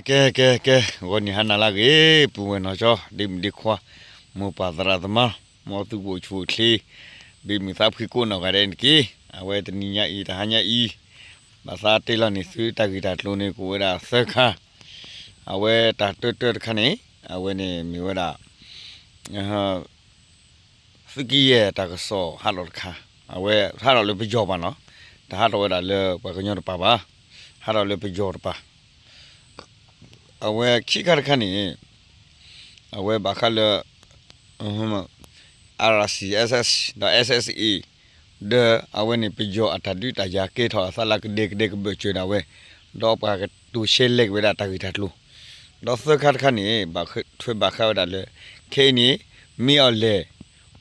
ကဲ ကဲ ကဲ ဂီၤနံၤဟါနၤလၢအဂ့ၤ ပုၢ်ဝဲၢ်နီၢ်ကၠီ ဒ့မုၣ်ဒ့ခွါ မိၢ်ပၢ်သရၣ်သမါ မ်သုကအိၣ်ဆူၣ်အိၣ်ချ့ ဘ့ၣ်မုာ်သးဖှံကိးနီၢ်ဂၤဒဲးန့ၣ်တက့ၢ်. အဝဲတနံၤညါအံၤ တဟါညါအံၤ ဘၣ်သးတ့လီၤန့ၢ်သုတၢ်ဂ့ၢ်တၢ်ကျိၤန့ၣ် ကအိၣ်ဝဲဒၣ်သၢခါ. အဝဲတၢ်တၢတၢတခါန့ၣ် အဝဲန့ၣ်မ့ၢ်ဝဲဒၣ် သုးက့ယဲၢ်တၢ်ကစီၣ်ဟးထီၣ်တခါ, အဝဲဟးထီၣ်လၢပယီၤပၤနီၤ, တဟးထီၣ်ဝဲဒၣ်လၢပှၤကညီတပၤဘၣ်, ဟးထီၣ်လၢပယီၤတပၤ. အဝဲခံခါတခါန့ၣ် အဝဲဘၣ်ဃးလၢ RCSS ဒီး SSA ဒီးအဝဲန့ၣ်ပယီၤအတၢ်ဒုးတၢ်ယၤကဲထီၣ်အသးလၢကဒဲကဒဲကဘၢၣ်စၢၤဒၣ်ဝဲ, ဒီးပှၤကတိၤရှဲလဲက့ၤဝဲဒၣ်တၢ်ဂ့ၢ်တၢ်ကျိၤ, ဒီးသၢခါတခါန့ၣ် ဘၣ်ထွဲဘၣ်ဃးဝဲဒၣ်လၢ ခဲအံၤန့ၣ် မ့ၢ်အီၤလဲၣ်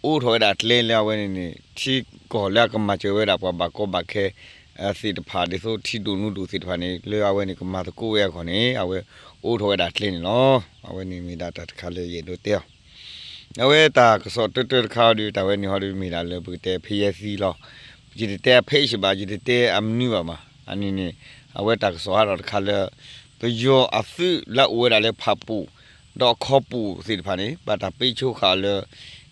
အိးထီၣ်ဝဲဒၣ်ကျဲလၢအဝဲန့ၣ်န့ၣ် ထံကီၢ်လၢအကမၤစၢၤဝဲဒၣ်ပှၤဘၣ်ကီဘၣ်ခဲ သ့ၣ်တဖၣ် ဒ်သိးထံဒိၣ်နူဒိၣ်သ့ၣ်တဖၣ်န့ၣ် လၢအဝဲန့ၣ်ကမၤသကိးဝဲအဂီၢ်န့ၣ် အဝဲအိးထီၣ်ဝဲဒၣ်ကျဲန့ၣ်လီၤ. အဝဲန့ၣ်မ့ၢ်ဒၣ်တၢ်တခါလၢယအဲၣ်ဒိးတဲအီၤ အဝဲတၢ်ကစီၣ်တၢတၢတခါအီၤဒီး တၢ်ဝဲန့ၣ်ဟီဒီးမ့ၢ်ဒၣ်လၢပကတဲဖဲယဲၢ်သံလီၤ. ယတတဲအဖဲအံၤဘၣ် ယတတဲအမနုၤဘၣ်ဘၣ်. အန့ၣ်န့ၣ် အဝဲတၢ်ကစီၣ်ဟးထီၣ်တခါလၢ ပယီၤအသုးလၢအအိၣ်ဝဲဒၣ်လၢဖၣ်ပူၣ် ဒီးခီပူၣ်သ့ၣ်တဖၣ်န့ၣ် ဘၣ်တၢ်ပ့းဆိဃာ်အီၤလၢ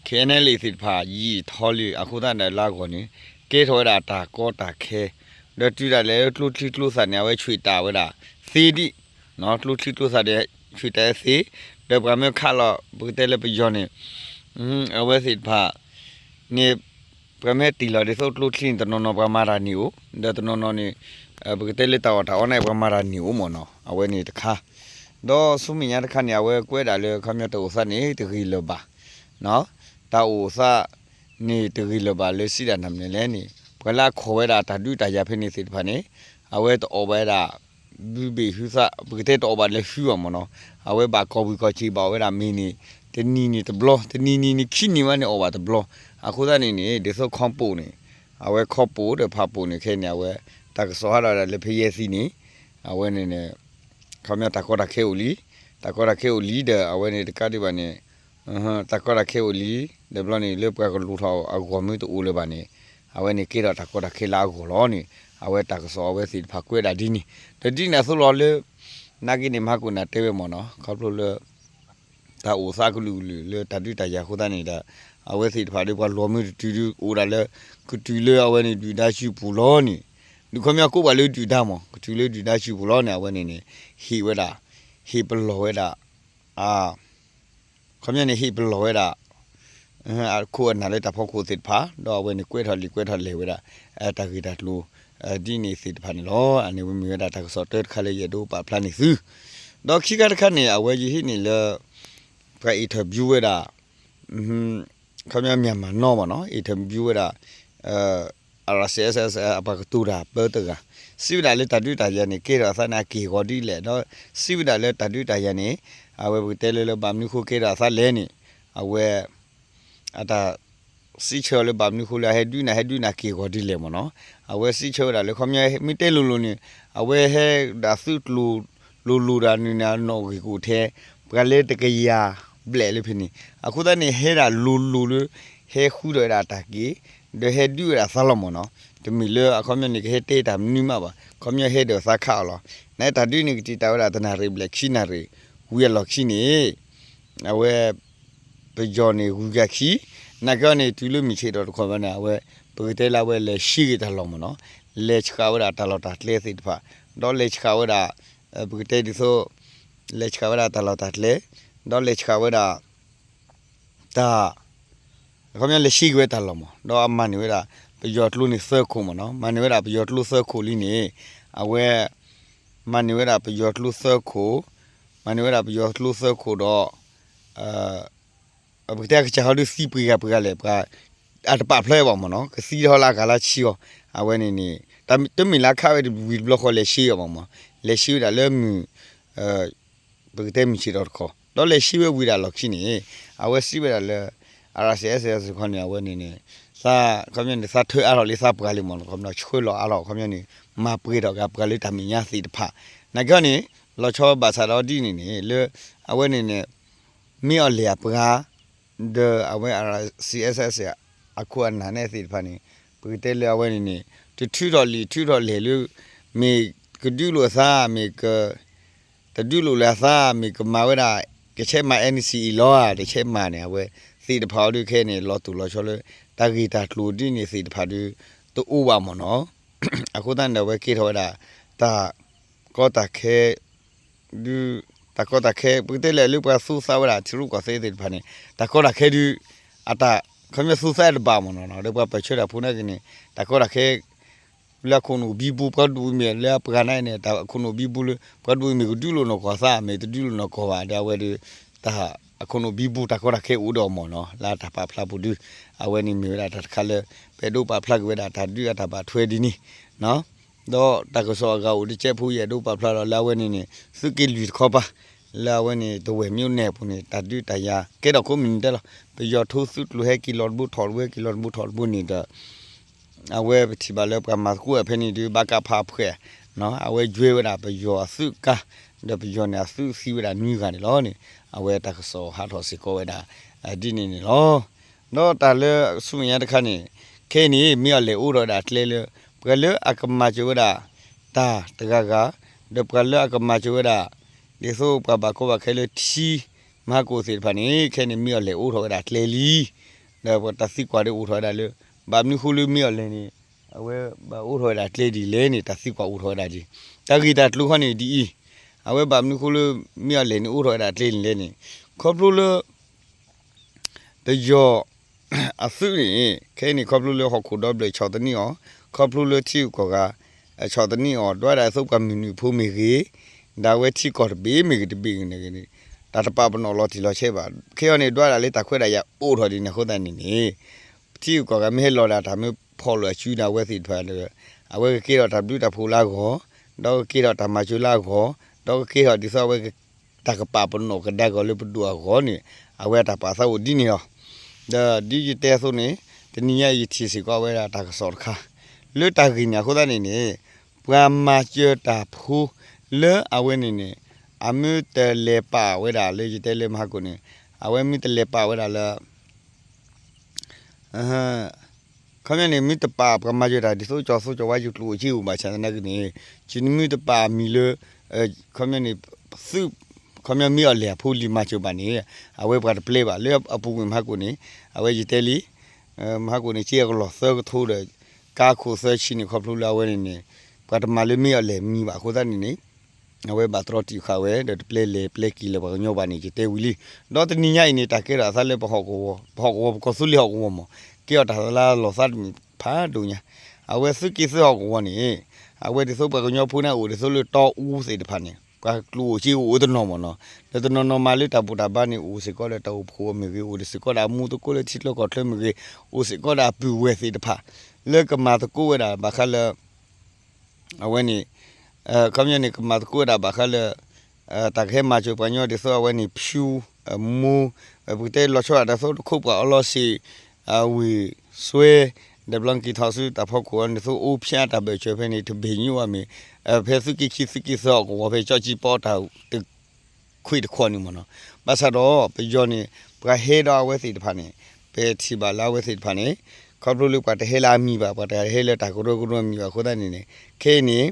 KNLA သ့ၣ်တဖၣ် ယံာ်ထီလံ အဃိသတးဒီးလၢအဂီၢ်န့ၣ် ကဲထီၣ်ဝဲဒၣ်တၢ်ကီတၢ်ခဲ ဒီးတုၤဒၣ်လဲာ်လၢကျိချံကျိသၣ်န့ၣ် အဝဲဆှံးတၢ်ဝဲဒၣ်သ့ဒံး, ကျိချံကျိသၣ်ဒီးဆှံးတၢ်ဝဲသ့, ဒီးပှၤမ့ၢ်ခးလီၤ ပကတဲလၢပယီၤန့ၣ် အဝဲသ့ၣ်တဖၣ်န့ၣ် ပှၤမ့ၢ်ဟဲတ့ၢ်လီၤဒ်သိးကျိချံန့ၣ် တနီၤနီၤပှၤမၤတၢ်န့ၢ်အိၣ်, ဒီးတနီၤနီၤန့ၣ် ပကတဲလၢတၢ်အီၣ်တၢ်အီန့ၣ် ပှၤမၤတၢ်န့ၢ်အိၣ်မ့ၢ်နီၤ အဝဲန့ၣ်တခါ, ဒီးဆူမဲာ်ညါတခါန့ၣ် အဝဲကွဲးဒၣ်လၢခီပညီတၢ်အိၣ်သးန့ၣ် တဂ့ၤလၢၤဘၣ်, တၢ်အိၣ်သးန့ၣ်တဂ့ၤလၢၤဘၣ်လၢစံးဒၣ်နၤမနုၤလဲၣ်န့ၣ် ပှၤလၢအခိးဝဲဒၣ်တၢ်ဒုးတၢ်ယၤဖဲန့ၣ်သ့ၣ်တဖၣ်န့ၣ် အဝဲတအီၣ်ဘၣ်ဝဲဒၣ် ဘုဘ့ၣ်ဟုသး ပကတဲတအီၣ်ဘၣ်လၢဟုဘၣ်မ့ၢ်နီၤ, အဝဲဘၣ်ကီၢ်ဘုၣ်ကီၢ်ဆံးဘၣ်အီၣ်ဝဲဒၣ်မ့ၤန့ၣ် တနံၤန့ၣ်တဘျီ တနံၤနံၤန့ၣ်ခံနံၤမးန့ၣ်အီၣ်ဘၣ်တဘျီ, အဃိသတးန့ၣ်န့ၣ် ဒ်သိးခီပူၣ်န့ၣ် အဝဲခီပူၣ်ဒီးဖၣ်ပူၣ်န့ၣ် ခဲအံၤန့ၣ် အဝဲ တၢ်ကစီၣ်ဟးထီၣ်ဒၣ်လၢဖဲယဲၢ်သံန့ၣ် အဝဲန့ၣ်န့ၣ် ခီပညီတၢ်ကီတၢ်ခဲအိၣ်လံ, တၢ်ကီတၢ်ခဲအိၣ်လံဒီး အဝဲန့ၣ်တကးဒံးဘၣ်န့ၣ် တၢ်ကီတၢ်ခဲအိၣ်လံ, ဒီးဘျီန့ၣ် လၢပှၤကလူၤထီၣ်အဂီၢ်မ့ၢ်တအိၣ်လၢၤဘၣ်န့ၣ် အဝဲန့ၣ်ကဲထီၣ်တၢ်ကီတၢ်ခဲလၢအဂီၢ်လီၤန့ၣ် အဝဲတၢ်ကစီၣ်အဝဲသ့ၣ်တဖၣ်ကွဲးဒၣ်ဒ်န့ၣ်, ဒီးဒ်န့ၣ်အသိးလီၤလၢ နာ်က့န့ၣ် မဟါကိၣ်နၢ်တဲဝဲမ့ၢ်နီၤ ခီဖျိလၢ တၢ်အိၣ်သးကလုာ်ကလုာ်လၢတၢ်ဒုးတၢ်ယၤအဃိသတးန့ၣ်ဒီး အဝဲသ့ၣ်တဖၣ်ဒီးပှၤလီၤမ့ၢ်တတုၤဒီး အိၣ်ဒၣ်လၢ ကတုၤလၢအဝဲန့ၣ်ဒုၣ်ဒါစုပူၤလီၤန့ၣ်, ဒုးခီပညီကိးဘၣ်လၢဒုၣ်ဒါမ့ၢ် ကတုၤလၢဒုၣ်ဒါစုပူၤလီၤန့ၣ် အဝဲန့ၣ်န့ၣ် ဟ့ၣ်ဝဲဒၣ် ဟ့ၣ်ပလီၢ်ဝဲဒၣ် အ ခီပညီန့ၣ် ဟ့ၣ်ပလီၢ်ဝဲဒၣ် အခိၣ်အနၢ်လၢတၢ်ဖီခိၣ်သ့ၣ်တဖၣ် ဒီးအဝဲန့ၣ်ကွဲးထီၣ်လံာ်ကွဲးထီၣ်လဲၢ်ဝဲဒၣ် တၢ်ဂ့ၢ်တၢ်ကျိၤ ဒ်န့ၣ်သ့ၣ်တဖၣ်န့ၣ်လီၤ. အန့ၣ်ဝဲမ့ၢ်ဝဲဒၣ်တၢ်ကစီၣ်တၢတခါလၢယအဲၣ်ဒိးပာ်ဖျါန့ၢ်သု, ဒီးခံခါတခါန့ၣ် အဝဲယဟံးန့ၢ်လၢ ပှၤ interview ဝဲဒၣ် ခီပညီ Myanmar Now မ့ၢ်နီၤ interview ဝဲဒၣ် RCSS အပှၤကတိၤတၢ်ပၢတဂၤ စံးဝဲဒၣ်လၢတၢ်ဒုးတၢ်ယၤန့ၣ် ကဲထီၣ်အသးန့ၣ် အက့ၢ်အဂီၤဒ်လဲၣ် ဒီးစံးဝဲဒၣ်လၢတၢ်ဒုးတၢ်ယၤန့ၣ် အဝဲပကတဲလၢလၢဘၣ်မနုၤဃိကဲထီၣ်အသးလဲၣ်န့ၣ် အဝဲ အတၢ်စံးဆၢအီၤလၢဘၣ်မနုၤဃိလၢအဟဲဒုးနၤ ဟဲဒုးနၤက့ၢ်ဂီၤဒ်လဲၣ်မ့ၢ်နီၤ, အဝဲစံးဆၢဝဲဒၣ်လၢခီပညီ မ့ၢ်တဲလိၤလိၤန့ၣ် အဝဲဟဲဒၣ်သုးကျိၤလိၤလိၤဒၣ်နုၤန့ၣ် အနီၣ်ဂံၢ်ကအိၣ်ထဲ ပှၤလၢတကယၤဘျဲၣ်လၢဖဲန့ၣ် အဃိသတးန့ၣ် ဟဲဒၣ်လိၤလိၤလၢ ဟဲဃုထီၣ်ဝဲဒၣ်တၢ်က့ၢ် ဒီးဟဲဒုးဝဲဒၣ်သးလီၤမ့ၢ်နီၤ, တမ့ၢ်လၢအခီပညီန့ၣ် ကဟဲတဲတၢ်မနုၤမးဘၣ် ခီပညီဟဲဒီးသးခးအီၤလီၤ, နတၢ်ဒုးန့ၣ်ကတံာ်တာ်ဝဲဒၣ်တနၣ်ရံၣ်ဘျဲၣ်ခံနၣ်ရံၣ် ဝံၤအလီၢ်ခံန့ၣ် အဝဲ ပယီၤန့ၣ်ဂုၤကၤခံ, နာ်က့အီၤန့ၣ် တုၤလၢမုၢ်ဆ့ၣ်ထီၣ်တခီဘၣ်န့ၣ် အဝဲ ပကတဲလၢအဝဲလဲၤဆှံက့ၤတၢ်လီၢ်မ့ၢ်နီၤ, လဲၤဆှးဝဲဒၣ်တၢ်လီၢ်တၢ်ကျဲသ့ၣ်တဖၣ်, ဒီးလဲၤဆှးဝဲဒၣ် ပကတဲဒ်သိး လဲၤဆှးဝဲဒၣ်တၢ်လီၢ်တၢ်ကျဲ, ဒီးလဲၤဆှးဝဲဒၣ် တၢ် အခီပညီလဲၤဆှံက့ၤဝဲတၢ်လီၢ်မ့ၢ် ဒီးအမၤန့ၢ်ဝဲဒၣ် ပယီၤကျိန့ၣ်သၢခိၣ်မ့ၢ်နီၤ, မၤန့ၢ်ဝဲဒၣ်ပယီၤကျိသၢခိၣ်လံန့ၣ် အဝဲ မၤန့ၢ်ဝဲဒၣ်ပယီၤကျိသၢခိၣ်, မၤန့ၢ်ဝဲဒၣ်ပယီၤကျိသၢခိၣ်ဒီး ပကတဲအကစၢ်ဟီဒုးသံပှဲၤဂၤပှဲၤဂၤလဲၣ် ပှၤ အတပာ်ဖျါဘၣ်မ့ၢ်နီၤ, ကသံထီၣ်လၢအဂၤလၢဆံအီၤ, အဝဲန့ၣ်န့ၣ် တမ့ၢ်လၢခးဝဲဝံၤတဘျီဃီလဲၤဆှံအီၤဘၣ်မ့ၢ်, လဲၤဆှံဝဲဒၣ်လၢမုၢ် ပကတဲမုၢ်ဆ့ၣ်ထီၣ်တခီ, ဒီးလဲၤဆှံဝဲဝံၤဒၣ်လီၢ်ခံန့ၣ် အဝဲစံးဝဲဒၣ်လၢ RCSS တခီန့ၣ် အဝဲန့ၣ်န့ၣ် သး ခီပညီန့ၣ် သးထၢအါထီၣ်လံသးပှၢ်လံမ့ၢ်နီၤ, ခီပညီဆှၢလီၤအါထီၣ် ခီပညီန့ၣ် မၤပှဲၤထီၣ်က့ၤပှၤလၢတၢ်မဲာ်ညါသ့ၣ်တဖၣ်, နာ်က့န့ၣ် လီၤဆီဘၣ်ဆၣ်ဒီးဒ်န့ၣ်န့ၣ် လၢ အဝဲန့ၣ်န့ၣ် မ့ၢ်အီၤလဲၣ်အပှၤ ဒီးအဝဲ RCSS အခိၣ်အနၢ်န့ၣ်သ့ၣ်တဖၣ်န့ၣ် ပကတဲလၢအဝဲန့ၣ်န့ၣ် တထုးထီၣ်လံာ်ထုးထီၣ်လဲၢ်လၢ မ့ၢ်ကဒုးလိာ်အသး မ့ၢ်က တဒုးလိာ်လၢအသး မ့ၢ်ကမၤဝဲဒၣ် ကဆဲးမၤ NCA လီၤဧါ တဆဲးမၤန့ၣ် အဝဲသ့ၣ်တဖၣ်အီၤဒုးခဲအံၤန့ၣ် လီၤတူာ်လီၤဆီလၢ တၢ်ဂ့ၢ်တၢ်ကျိၤဒ်န့ၣ်သ့ၣ်တဖၣ်ဒုး တအိၣ်ဘၣ်မ့ၢ်နီၤ. အဃိသတးန့ၣ်ဒီး အဝဲကဲထီၣ်ဝဲဒၣ် တၢ်ကီတၢ်ခဲ ဒုး တၢ်ကီတၢ်ခဲ ပကတဲလဲၣ်လၢပှၤသူသးဝဲဒၣ် ထံရူၢ်ကီၢ်သဲးသ့ၣ်တဖၣ်န့ၣ် တၢ်ကီတၢ်ခဲဒုး အတၢ် ခီပညီသူသးတဘၣ်မ့ၢ်နီၤ ဒီးပှၤပၢၢ်ဆၢတၢ်ဖိနာ်က့န့ၣ် တၢ်ကီတၢ်ခဲ လၢအခိၣ်နူာ်ဘံဘူ ပှၤဒိၣ်အံၤမ့ၢ်လၢအပှၤနာ်န့ၣ် တၢ်အခိၣ်နူာ်ဘံဘူလၢ ပှၤဒိၣ်အံၤမ့ၢ်ကဒုးလိာ်နီၢ်ကီၢ်သး မ့ၢ်တဒုးလိာ်နီၢ်ကီၢ်ဘၣ် ဒီးအဝဲဒီး တၢ်အခိၣ်နူာ်ဘံဘူ တၢ်ကီတၢ်ခဲအိၣ်ဒီးအီၤမ့ၢ်နီၤ လၢတၢ်ပာ်ဖျါပူၤဒုး အဝဲန့ၣ်မ့ၢ်ဝဲဒၣ်တၢ်တခါလၢ ပအဲၣ်ဒိးပာ်ဖျါက့ၤဝဲဒၣ်တၢ်ဒုးအတၢ်ဘၣ်ထွဲဒ်န့ၣ် ဒီးတၢ်ကစီၣ်အဂၤအိၣ်တကဲးဖိ ယအဲၣ်ဒိးပာ်ဖျါဒီးလၢအဝဲန့ၣ်န့ၣ် သုးက့လွံၢ်တခီပၤ လၢအဝဲန့ၣ် တဝဲၢ်မၠိန့ၣ်အပူၤန့ၣ် တၢ်ဒုးတၢ်ယၤကဲထီၣ်ခိၣ်မုၢ်နံၤတဲလီၤ. ပယီၤထိသုးကျိၤဟဲက့ၤလီၤတဘိထီၣ်တဘိ ဟဲက့ၤလီၤတဘိထီၣ်တဘိန့ၣ်ဒီး အဝဲပထံၣ်ဘၣ်လၢပှၤမၤသကိးအဖဲန့ၣ်ဒုး ဘၣ်ကးဖးဖှဲး အဝဲယွဲဝဲဒၣ်ပယီၤအသုးကါ ဒီးပယီၤန့ၣ်အသုးသံဝဲဒၣ်နွံဂၤန့ၣ်လီၤန့ၣ် အဝဲတၢ်ကစီၣ်ဟးထီၣ်စ့ၢ်ကီးဝဲဒၣ် ဒ်န့ၣ်န့ၣ်လီၤ. ဒီးတၢ်လၢဆူမဲာ်ညါတခါန့ၣ် ခဲအံၤန့ၣ် မ့ၢ်အီၤလဲၤအိးထီၣ်ဝဲဒၣ်ကျဲလၢ ပှၤလၢအကမၤစၢၤဝဲဒၣ် တၢ်တဂၤဂၤ ဒီးပှၤလၢအကမၤစၢၤဝဲဒၣ် ဒ်သိးပှၤဘၣ်ကီဘၣ်ခဲလၢထံ မဟါကိၣ်သ့ၣ်တဖၣ်န့ၣ် ခဲအံၤန့ၣ်မ့ၢ်အီၤလဲၤအိးထီၣ်ဝဲဒၣ်ကျဲလံ ဒီးပတၢ်သံကွၢ်ဒ်အိၣ်ထီၣ်ဝဲဒၣ်လၢ ဘၣ်မနုၤဃိလၢမ့ၢ်အီၤလဲၤန့ၣ် အဝဲဘၣ်အိးထီၣ်ဝဲဒၣ်ကျဲဒ်လဲၣ်န့ၣ် တၢ်သံကွၢ်အိၣ်ထီၣ်ဝဲဒၣ်ဒ် တၢ်ဂ့ၢ်တၢ်ကျိၤခီန့ၣ်ဒ်အံၤ အဝဲဘၣ်မနုၤဃိလၢ မ့ၢ်အီၤလဲၤန့ၣ်အိးထီၣ်ဝဲဒၣ်ကျဲန့ၣ်လဲၣ်န့ၣ် ခီဖျိလၢ ပယီၤ အသုးန့ၣ် ခဲအံၤန့ၣ် ခီဖျိလၢဟီၣ်ခိၣ်ဒီဘျၢၣ်ဆီၣ်သနံးအီၤ ခီဖျိလၢထံဂုၤကီၢ်ဂၤ ဆီၣ်သနံးအီၤ ဒွးဒၣ်သိးပှၤမုၢ်နုာ်ဖိမ့ၢ်ဂ့ၤ ဒၣ်ဝဲထံကီၢ်တဘ့ၣ်မ့ၢ်ဂ့ၤတဘ့ၣ်ဂ့ၤန့ၣ် တၢ်တပာ်ပနီၣ်လီၤတံၢ်လီၤဆဲးဘၣ် ခဲအံၤန့ၣ် ဒွးဒၣ်လၢတၢ်ခွဲးတၢ်ယာ်အိၣ်ထီၣ်ဒ်န့ၣ်အဃိသတးန့ၣ်န့ၣ် ထံဂုၤကီၢ်ဂၤမ့ၢ်ဟဲလီၤဒၣ်တၢ်မ့ၢ်ဖီၣ်လိာ်အစုဒၣ်ဝဲသ့ၣ်တဖၣ်ဒီး အဝဲကကဲထီၣ်တၢ်ဘျုးတၢ်ဖှိၣ်လၢအဂီၢ် ဒီးကကဲထီၣ်တၢ်မၤစၢၤလၢအဂီၢ် ဒီးကကဲထီၣ်ဒ်သိးအဝဲ တၢ်ကပာ်ပနီၣ်ကဒါက့ၤအီၤလၢပဒိၣ်အဂီၢ်န့ၣ် အဝဲအတၢ်ပာ်သးအိၣ်ဒ်န့ၣ်လီၤ. ဒီးဒ်ယတဲအသိးန့ၣ် တနံၤညါအံၤယထံၣ်စ့ၢ်ကီးဝဲဒၣ်တၢ်ကစီၣ်တခါ လၢတၢ်ဂ့ၢ်န့ၣ်အဃိသတးန့ၣ်န့ၣ် ပှၤမၤစၢၤတၢ်ဖိလၢအဝဲန့ၣ်န့ၣ် အမ့ၢ်တလဲၤပာ်ဝဲဒၣ်လၢယတဲလၢမဟါကိၣ်န့ၣ် အဝဲမ့ၢ်တလဲၤပာ်ဝဲဒၣ်လၢ ခီပညီန့ၣ် မ့ၢ်တပာ်ပှၤမၤစၢၤတၢ် ဒ်သိးကၠီၤသိကၠီၤဝါ ယကျိၣ်အိၣ်စ့အိၣ်ဘၣ်ဆၣ်သနာ်က့န့ၣ် ယမ့ၢ်တပာ်အမံၤလၢ ခီပညီန့ၣ် သုး ခီပညီမ့ၢ်အီၤလဲၤအဖိလံၤမၤစၢၤဘၣ်န့ၣ် အဝဲပှၤတပျဲဘၣ် လၢအပူၤကွံာ်မဟါကိၣ်န့ၣ် အဝဲယတဲလံ မဟါကိၣ်န့ၣ် က့အကလီၢ်သၢကထိဒီး ကါခိၣ်သၢဆံန့ၣ် ခီဖျိလၢအဝဲန့ၣ်န့ၣ် ပှၤတမၤလၢမ့ၢ်အီၤလဲၤမံၤဘၣ်အဃိသတးန့ၣ်န့ၣ် အဝဲဘၣ်တြီတံာ်ဃာ်ဝဲ ဒီးတပျဲလဲၤပျဲက့ၤလၢပှၤကညီဘၣ်န့ၣ် ယတဲဝံၤလံ. ဒီးတနံၤညါအံၤန့ၣ် တၢ်ကဲထီၣ်အသးလၢပဟီၣ်ကဝီၤ ပဟီၣ်ကဝီၤ ပကီၢ်သူလ့ၤဟီၣ်ကဝီၤမး ကဲထီၣ်တၢ်လၢလီၤသးတမံၤဖးဒိၣ်ညါ အဝဲသုးက့သၢဟီၣ်ကဝီၤန့ၣ် အဝဲဒ်သိးပှၤကညီဖိန့ၣ်အိၣ်ဒ်သိးလၢတီအူသ့ၣ်တဖၣ်န့ၣ် ပှၤကျိၣ်အိၣ်စ့အိၣ်တနီၤမးနီၤ ဒီးတနီၤနီၤမးလၢတၢ်ဘူၣ်တၢ်ဘါန့ၣ် အိၣ်စ့ၢ်ကီးဒီးတၢ်အိၣ်ဖှိၣ်မ့ၢ်ဂ့ၤ အိၣ်ဒီးစ့ၢ်ကီးဒီးအမူသကိးလၢထံချၢကီၢ်ချၢမ့ၢ်ဂ့ၤ အိၣ်စ့ၢ်ကီးဒီးအပုၢ်ဝဲၢ်သ့ၣ်တဖၣ် လၢကမၤသကိးဝဲဒၣ်ဘၣ်ဃးလၢ အဝဲန့ၣ် ခီပညီန့ၣ် ကမၤသကိးဝဲဒၣ်ဘၣ်ဃးလၢ တၢ်ကဟဲမၤစၢၤပှၤကညီဒ်သိးအဝဲန့ၣ် ဖၠူ မူ ပကတဲလီၤဆီဒၣ်တၢ်သိးတခိးပှၤအီလီၤစ့ၣ် ဝ့ၢ်စွဲ ဒီးဘျီက့ၤထီၣ်ဆူတၢ်ဖီခိၣ်အီၤန့ၣ်သိးအိၣ်ဖျါတၢ်ဘၢၣ်စၢၤဖဲန့ၣ် တဘ့ၣ်ညိအီၤမ့ၢ် ဖဲသုးက့ခံသုးက့သၢဟီၣ်ကဝီၤဖဲကၠီကၠံပီတၢ်တ ခွံတခီန့ၣ်မ့ၢ်နီၤ. ဘၣ်ဆၣ်ဒီးပယီၤန့ၣ် ပှၤဟဲဒီးအဝဲသ့ၣ်တဖၣ်န့ၣ် ပထံၣ်ဘၣ်လၢအဝဲသ့ၣ်တဖၣ်န့ၣ် ခီဖျိလၢပှၤတဟဲလၢအမံၤဘၣ် ပှၤတဟဲလၢတၢ်ကရၢကရိအမံၤဘၣ်အဃိသတးန့ၣ်န့ၣ် ခဲအံၤန့ၣ်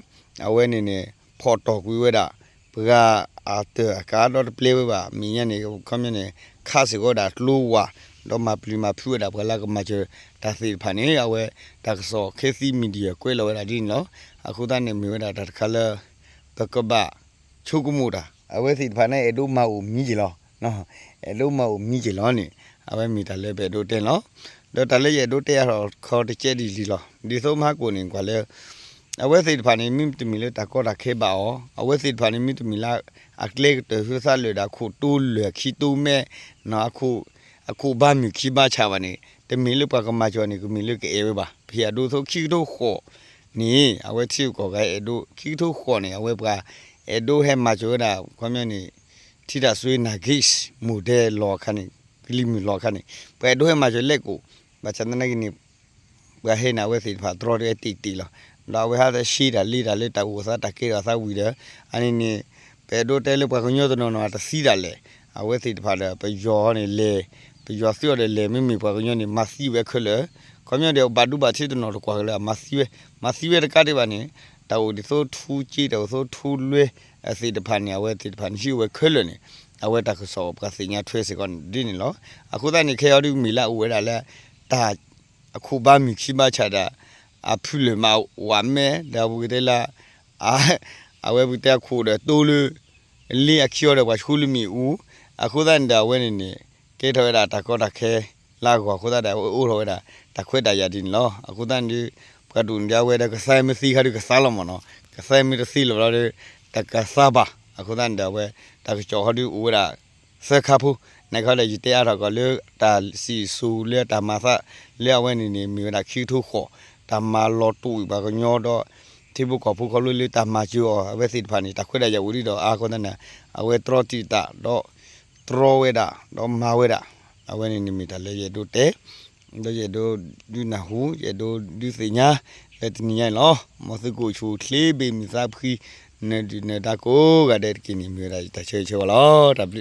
အဝဲန့ၣ်န့ၣ် ဖီၣ်တီၢ်ကွံာ်ဝဲဒၣ် ပှၤအတၢၢ်အကါဒီတပျဲဝဲဘၣ် မဲာ်ညါန့ၣ် ခီပညီန့ၣ် ခးစ့ၢ်ကီးဝဲဒၣ်ကျိဝး ဒီးမၤပျံၤမၤဖုးဝဲဒၣ်ပှၤလၢကမၤစၢၤတၢ်သ့ၣ်တဖၣ်န့ၣ် အဝဲတၢ်ကစီၣ်ခဲသံ media ကွဲးလီၤဝဲဒၣ်ဒ်န့ၣ်လီၤ. အဃိသတးန့ၣ်မ့ၢ်ဝဲဒၣ်တၢ်တခါလၢ ပကဘၣ် ဆိကမိၣ်တၢ် အဝဲသ့ၣ်တဖၣ်န့ၣ် အဲၣ်ဒိးမၤအိၣ်မံက့ၤလီၤ. အဲၣ်ဒိးမၤအိၣ်မံက့ၤလီၤန့ၣ် အဝဲမ့ၢ်တၢ်လၢပအဲၣ်ဒိးတဲန့ၣ်လီၤ. ဒီးတၢ်လၢယအဲၣ်ဒိးတဲအါထီၣ်ခီတကဲဒ်လံလီၤ. ဒ်သိးမဟါကိၣ်န့ၣ် ကွၢ်လၢ အဝဲသ့ၣ်တဖၣ်န့ၣ် မ့ၢ်တမ့ၢ်လၢတၢ်ကီတၢ်ခဲဘၣ်အီၤ အဝဲသ့ၣ်တဖၣ်န့ၣ် မ့ၢ်တမ့ၢ်လၢ အကျဲကတၢၢ်ဟၢသးလၢာ်ဒီးအခိၣ်တိလၢာ်ခံတိမဲ အခိၣ်ဘါမုၢ်ခံဘါဆၣ်ဘၣ်န့ၣ် တမ့ၢ်လၢပှၤကမၤစၢၤန့ၣ် ကမ့ၢ်လၢကအဲၣ်ဝဲဘၣ်. ပဟ့ၣ်အဒိသိးခံကထိဃိးန့ၣ် အဝဲထံဂုၤကီၢ်ဂၤအဲၣ်ဒိး ခံကထိဃိးန့ၣ် အဝဲပှၤအဲၣ်ဒိးဟဲမၤစၢၤဝဲဒၣ် ခီပညီန့ၣ် ထံတၢ်စွ့ နာ်ဂ့း မိၢ်ဒဲလီၤအခါန့ၣ် ကလံၤမုၢ်လီၤအခါန့ၣ် ပှၤအဲၣ်ဒိးဟဲမၤစၢၤလဲၤကိး ဘၣ်ဆၣ်သနာ်က့န့ၣ် ပှၤဟဲန့ၣ် အဝဲသ့ၣ်တဖၣ်တြီတၢ်အဲၣ်တ့ၢ်တ့ၢ်လီၤ. ဒီးအဝဲဟးသးရှဲတၢ်လ့တၢ်လၢတၢ်အိၣ်သးတၢ်ကဲထီၣ်သးဝံၤဒီး အန့ၣ်န့ၣ် ပအဲၣ်ဒိးတဲလၢပှၤကညီတနီၤနီၤအတသံဒၣ်လဲာ် အဝဲသ့ၣ်တဖၣ်ဒီး ပယီၤန့ၣ်လဲၤ ပယီၤသုးအီၤဒီးလဲၤ မ့မ့ၢ်ပှၤကညီန့ၣ် မၤသံဝဲခဲလၢာ် ခီပညီဒီး ဘၣ်ဒူဘၣ်ထံးတနီၤတကွၢ်ကလၢာ် မၤသံဝဲ မၤသံဝဲတကးဒံးဘၣ်န့ၣ် တၢ်အိၣ်ဒ်သိးထူကၠ့ တၢ်အိၣ်သိးထူလွဲ အသ့ၣ်တဖၣ်န့ၣ် အဝဲသ့ၣ်တဖၣ်န့ၣ်ဟံးဝဲခဲလၢာ်န့ၣ် အဝဲတၢ်ကစီၣ်ပှၤသ့ၣ်ညါထွဲစ့ၢ်ကီးဒ်န့ၣ်လီၤ. အဃိသတးန့ၣ် ခဲအံၤဒုးမ့ၢ်လၢအအိၣ်ဝဲဒၣ်လၢ တၢ် အခိၣ်ဘါမုၢ်ခံဘါဆၣ်ဒီး အဖုလၢာ်မးဝးမဲ ဒီးပကတဲလၢ အဝဲပကတဲအခိၣ်ဒီးတိလၢ လ့အခံအီၤဒီးပှၤဆှိလၢမ့ၣ်အူ, အဃိသတးန့ၣ်ဒီးအဝဲန့ၣ်န့ၣ် ကဲထီၣ်ဝဲဒၣ်တၢ်ကီတၢ်ခဲလၢအဂီၢ်အဃိသတးဒီး အဝဲအိၣ်ထီၣ်ဝဲဒၣ် တၢ်ခွဲးတၢ်ယာ်ဒ်န့ၣ်လီၤ. အဃိသတးန့ၣ်ဒီး ပှၤတအိၣ်န့ၣ်ဒီးအဝဲဒီးကသါမ့ၢ်သ့ခါဒီးကသါလီၤမ့ၢ်နီၤ, ကသါမ့ၢ်တသ့လၢၤဘၣ်ဒီး တကသါဘၣ်. အဃိသတးန့ၣ်ဒီးအဝဲ တၢ်ကစီၣ်ဟီဒုးအိၣ်ဝဲဒၣ် သၢခါဖိ, နခီဒီးယတဲအါထီၣ်ကီးလၢ တၢ်စံၣ်စိၤလၢတၢ်မၤသး လၢအဝဲန့ၣ်န့ၣ် မ့ၢ်ဝဲဒၣ်ခံကထိဃိး တၢ်မၤလီၤတူာ်အံၤပှၤကညီဒီး ထံဖိကီၢ်ဖိခီဖျိလၢတၢ်မၤစၢၤအီၤ အဝဲသ့ၣ်တဖၣ်န့ၣ် တၢ်ခွဲးတၢ်ယာ်အိၣ်ဒံးဒီးအါအဃိသတးန့ၣ် အဝဲတြီတံာ်တာ်ဒီး တြီဝဲဒၣ် ဒီးမၤဝဲဒၣ် အဝဲန့ၣ်န့ၣ်မ့ၢ်တၢ်လၢယအဲၣ်ဒိးတဲ ဒီးယအဲၣ်ဒိးဒုးနၢ်ဟူ ယအဲၣ်ဒိးဒုးသ့ၣ်ညါ လၢတနံၤညါအံၤလီၤ. မ်သုကအိၣ်ဆူၣ်အိၣ်ချ့ ဘ့ၣ်မုာ်သးဖှံ နဒုၣ်နဒါကိးဂၤဒဲးတက့ၢ်န့ၣ် မ့ၢ်ဝဲဒၣ်ယတၢ်ဆၢဂ့ၤဆၢဝါလီၤ. တၢ်ဘျုး